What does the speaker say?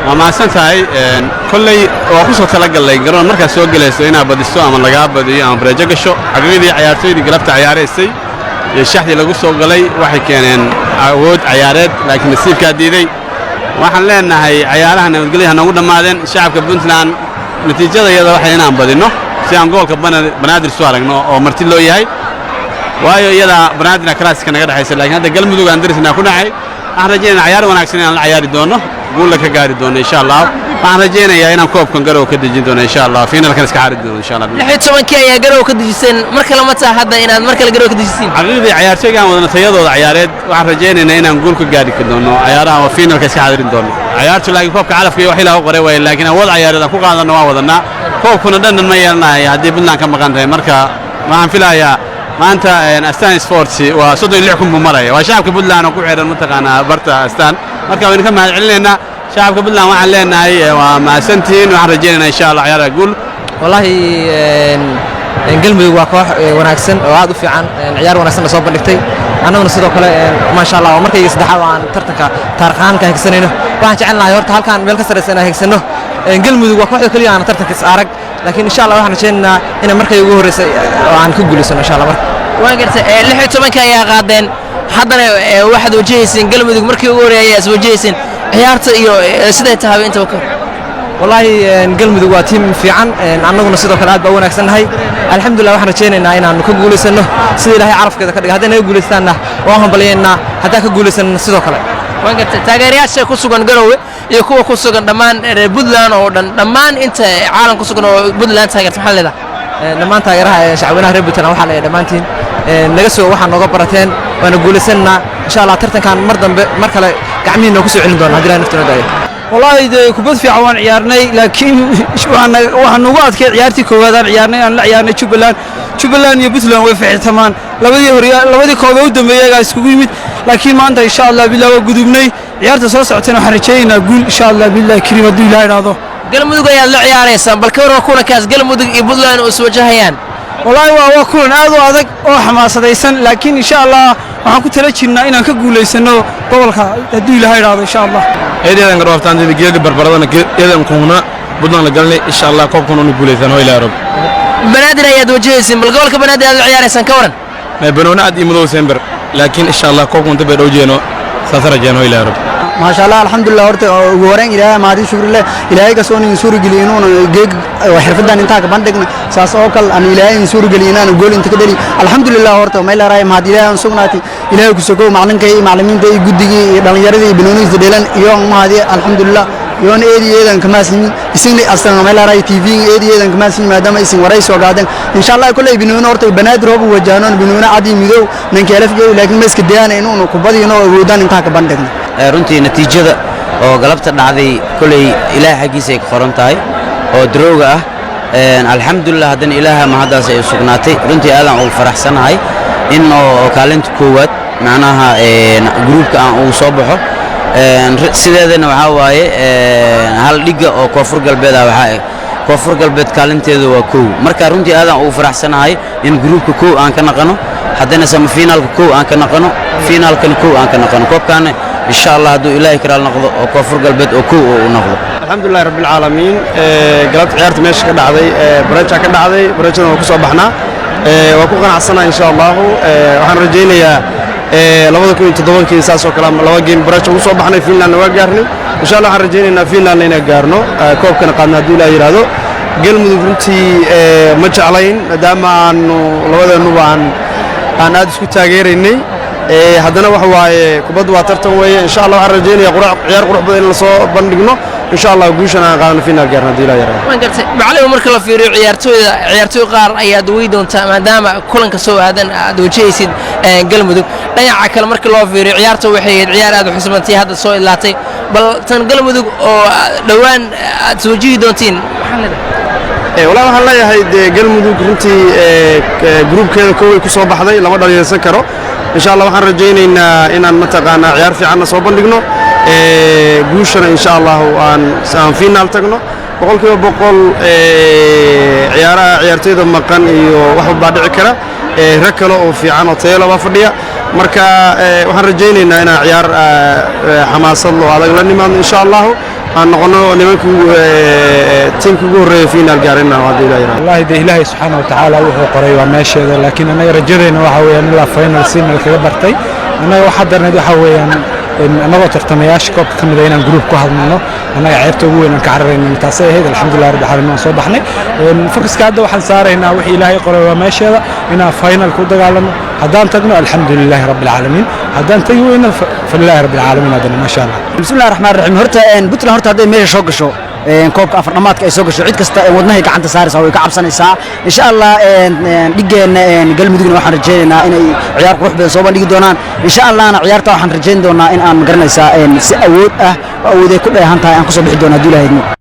Waa mahadsan tahay. Kolley waa ku soo talagalnay garoon markaad soo gelayso inaad badiso ama lagaa badiyo ama bareejo gasho. Xaqiiqdii, cayaartooydii galabta cayaaraysay iyo shaxdii lagu soo galay waxay keeneen awood cayaareed, laakiin nasiibkaa diiday. Waxaan leenahay cayaaraha nabadgelya ha noogu dhammaadeen. Shacabka Puntland, natiijada iyada waxay inaan badinno si aan gobolka Banaadir soo aragno oo marti loo yahay, waayo iyadaa Banaadirna classic-ka naga dhexaysa. Laakiin hadda Galmudug aan darisnaa ku dhacay. Waxaan rajaynaya cayaar wanaagsan inaan la cayaari doono, guulla ka gaari doono insha Allah. Waxaan rajaynayaa inaan koobkan Garow ka dejin doono insha Allah, finalkan iska xaari doono insha Allah. 16-kii ayaa Garow ka dejiseen. Mar kale ma taha hadda inaad mar kale Garow ka dejisiin? Xaqiiqdii, cayaartooyga aan wadana tayadooda cayaareed, waxaan rajaynaynaa inaan guul ka gaari doono cayaaraha oo finalka iska xaadirin doono cayaartu. Laakiin koobka calafka iyo wax Ilaah u qoray waaye, laakiin awood cayaareed aan ku qaadanno waan wadanaa. Koobkuna dhannan ma yeelanayo haddii Puntland ka maqan tahay. Marka waxaan filayaa maanta Astaan Sports waa 36,000 buu maraya. Waa shacabka Puntland oo ku xidhan mataqaanaa barta Astaan. Marka waynu ka mahad celinaynaa shacabka Puntland. Waxaan leenahay waa mahadsantihiin. Waxaan rajaynaynaa insha Allah ciyaaraha guul. Wallaahi, Galmudug waa koox wanaagsan oo aad u fiican, ciyaar wanaagsanna soo bandhigtay. Annaguna sidoo kale, maasha Allah, waa markayga saddexaad oo aan tartanka taarikh ahaan ka higsanayno. Waxaan jecel lahay horta halkaan meel ka sarraysa inaan higsanno. Galmudug waa kooxda keliya aan tartanka is arag, laakiin insha Allah waxaan rajaynaynaa inaan markay ugu horreysay oo aan ku guulaysano insha Allah marka. Waan gartay. 16-ka ayaa qaadeen, haddana waxaad wajahaysiin Galmudug. Markii ugu horreeyay ayaa is wajahaysiin. Ciyaarta iyo siday tahay intaba ka hor? Wallaahi, Galmudug waa tiim fiican, annaguna sidoo kale aad baa u wanaagsannahay. Alxamdulillah, waxaan rajaynaynaa inaannu ka guulaysanno sida Ilaahay carafkeeda ka dhiga. Hadday naga guulaystaanna waan hambalyaynaa, haddaan ka guulaysanna sidoo kale. Waan gartay. Taageerayaasha ku sugan Garowe iyo kuwa ku sugan dhammaan reer Puntland oo dhan, dhammaan inta caalam ku sugan oo Puntland taageerta, maxaa leedahay? Dhammaan taageeraha shacweynaha reer Puntland waxaa leeyahay dhammaantiin naga soo waxaa nooga barateen, waana guulaysanaa insha Allah. Tartankan mar dambe mar kale gacmihiina ku soo celin doona haddii Ilahay nafta noo daayo. Wallaahi dee, kubad fiican waan ciyaarnay, laakiin waxaa nugu adkay ciyaartii koowaad aan ciyaarnay, aan la ciyaarnay Jubbaland. Jubbaland iyo Puntland way ficiltamaan. Labadii horya, labadii koob ee u dambeeyay ayaa iskugu yimid, laakiin maanta insha Allah billah waa gudubnay. Ciyaarta soo socotana waxaan rajaynaynaa guul insha Allah billahi kariim, hadduu Ilaah idhaahdo. Galmudug ayaad la ciyaaraysaan. Bal ka warran kulankaas Galmudug iyo Puntland oo iswajahayaan? Wallaahi, waa kulan aad u adag oo xamaasadaysan, laakiin insha Allah waxaan ku tala jirnaa inaan ka guulaysano gobolka hadduu Ilaah idhaahdo insha Allah. Eedeedan garwaaftaan geega barbaradana eedan kuuna Puntland la galnay. Insha Allah koobkan unu guulaysan oo Ilaahay rab. Banaadir ayaad wajahaysiin. Bal gobolka Banaadir aad la ciyaaraysaan ka waran? Ma banoona aad iyo madow sember, laakiin insha Allah koobkan dib dhow jeeno saas rajeen oo Ilaahay rab. Maasha Allah, alxamdulilah. Horta ugu horeyn Ilaahay mahadi shukrileh, Ilaahay kasoo nin suurageliy inuuna geeg xirfadan intaa ka bandhigna. Saas oo kale aan Ilaahay in suurageliy inaan gool inta ka dhali. Alxamdulilah, horta may leedahay mahad Ilaahay aan sugnaatay. Ilaahay ku sokow macalinkay, macalimiinta iyo guddigii iyo dhallinyaradii iyo banoonihiisa dheelan iyo mahadi. Alxamdulilah, yoon eedi eedan kamaasini isin asan may leedahay TV eedi eedan kamaasini, maadaama isin waray soo gaadeen insha Allah. Kulay banooni horta Banaadir hoobu wajahnoon banooni cadi midow ninka elafgeey, laakiin ma iska dayana inuuna kubadiino awoodaan intaa ka bandhigna. Runtii natiijada oo galabta dhacday koley Ilaah xaggiisa ay ka qoran tahay oo darowga ah. Alxamdulilah, haddana Ilaaha mahaddaas ay u sugnaatay. Runtii aadaan ugu faraxsanahay in oo kaalinta koowaad macnaha gruubka aan ugu soo baxo. Sideedana waxaa waaye hal dhigga oo Koonfur Galbeed ah. Waxaa Koonfur Galbeed kaalinteedu waa kow. Marka runtii aadaan ugu faraxsanahay in gruubka kow aan ka naqano, haddana semifinaalka kow aan ka naqano, finaalkana kow aan ka naqano, koobkaana insha Allah hadduu Ilaahay karaal noqdo oo Koonfur Galbeed oo kow oo u noqdo. Alxamdulilahi rabbilcaalamiin. Galabta ciyaarta meesha ka dhacday bareja ka dhacday, barejana waa ku soo baxnaa, waa ku qanacsana insha Allahu. Waxaan rajaynayaa 2007-kii saas oo kale laba game bareja ugu soo baxnay, finalna waa gaarnay. Insha Allah waxaan rajaynaynaa finalna inaan gaarno, koobkana qaadna hadduu Ilaah yidhaahdo. Galmudug runtii ma jeclayn, maadaama aanu labadeennuba aan aad isku taageeraynay. Haddana waxa waaye kubaddu waa tartan weeye. Insha Allah waxaan rajaynaya ciyaar qurux badan in lasoo bandhigno insha Allah, guushana aan qaadano, final gaarno haddii Ilaah yaraado. Waan gartay, macallin. Marka la fiiriyo ciyaartooyda, ciyaartooy qaar ayaad wey doontaa maadaama kulanka soo aadan aad wajahaysid Galmudug. Dhinaca kale marka loo fiiriyo, ciyaarta waxay ahayd ciyaar aad u xisbantay, hadda soo idlaatay. Bal tan Galmudug oo dhowaan aad soo wajihi doontiin, maxaa leedahay? Walaa, waxaan leeyahay dee Galmudug runtii gruubkeeda kow ay ku soo baxday, lama dhaliilsan karo. Insha Allah waxaan rajaynaynaa inaan mataqaanaa ciyaar fiicanna soo bandhigno, guushana insha Allahu aan final tagno 100%. Ciyaaraha ciyaartoyda maqan iyo wax walbaa dhici kara, rag kale oo fiican oo tayo leh baa fadhiya. Marka waxaan rajaynaynaa inaan ciyaar xamaasad loo adag la nimaadno insha Allahu. Aan noqono nimankii tiimkii ugu horreeya final gaarina, haddii Ilaah yiraahdo. Wallaahi dee, Ilaahay subxaana watacaala wuxuu qoray waa meesheeda, laakiin annaga rajadeena waxa weeyaan ilaa final sinal kaga bartay. Annaga waxaa darneed waxa weeyaan annagoo tartamayaasha koobka ka mid ah inaan group ku hadlano. Annaga ceebta ugu weyn aan ka cararayna taasay ahayd. Alxamdulilah rabbi caalamiin, waan soo baxnay. Focuska hadda waxaan saaraynaa, wixii Ilaahay qoray waa meesheeda, inaan final ku dagaalano. Haddaan tagno, alxamdulilaahi rabbi alcaalamiin. Haddaan tagi weyno, falilaahi rabbi alcaalamiin haddana, maasha Allah. Bismillahi raxmaan raxiim. Horta Puntland horta hadday meesha soo gasho, koobka afar dhamaadka ay soo gasho, cid kasta wadnahay gacanta saaraysaa, way ka cabsanaysaa, insha Allah. Dhigeenna Galmudugna waxaan rajaynaynaa inay ciyaar qurux badan soo bandhigi doonaan, insha Allahna. Ciyaarta waxaan rajayn doonaa in aan magaranaysaa si awood ah oo awooday ku dheehan tahay aan kusoo bixi doono, hadduu Ilahay idmo.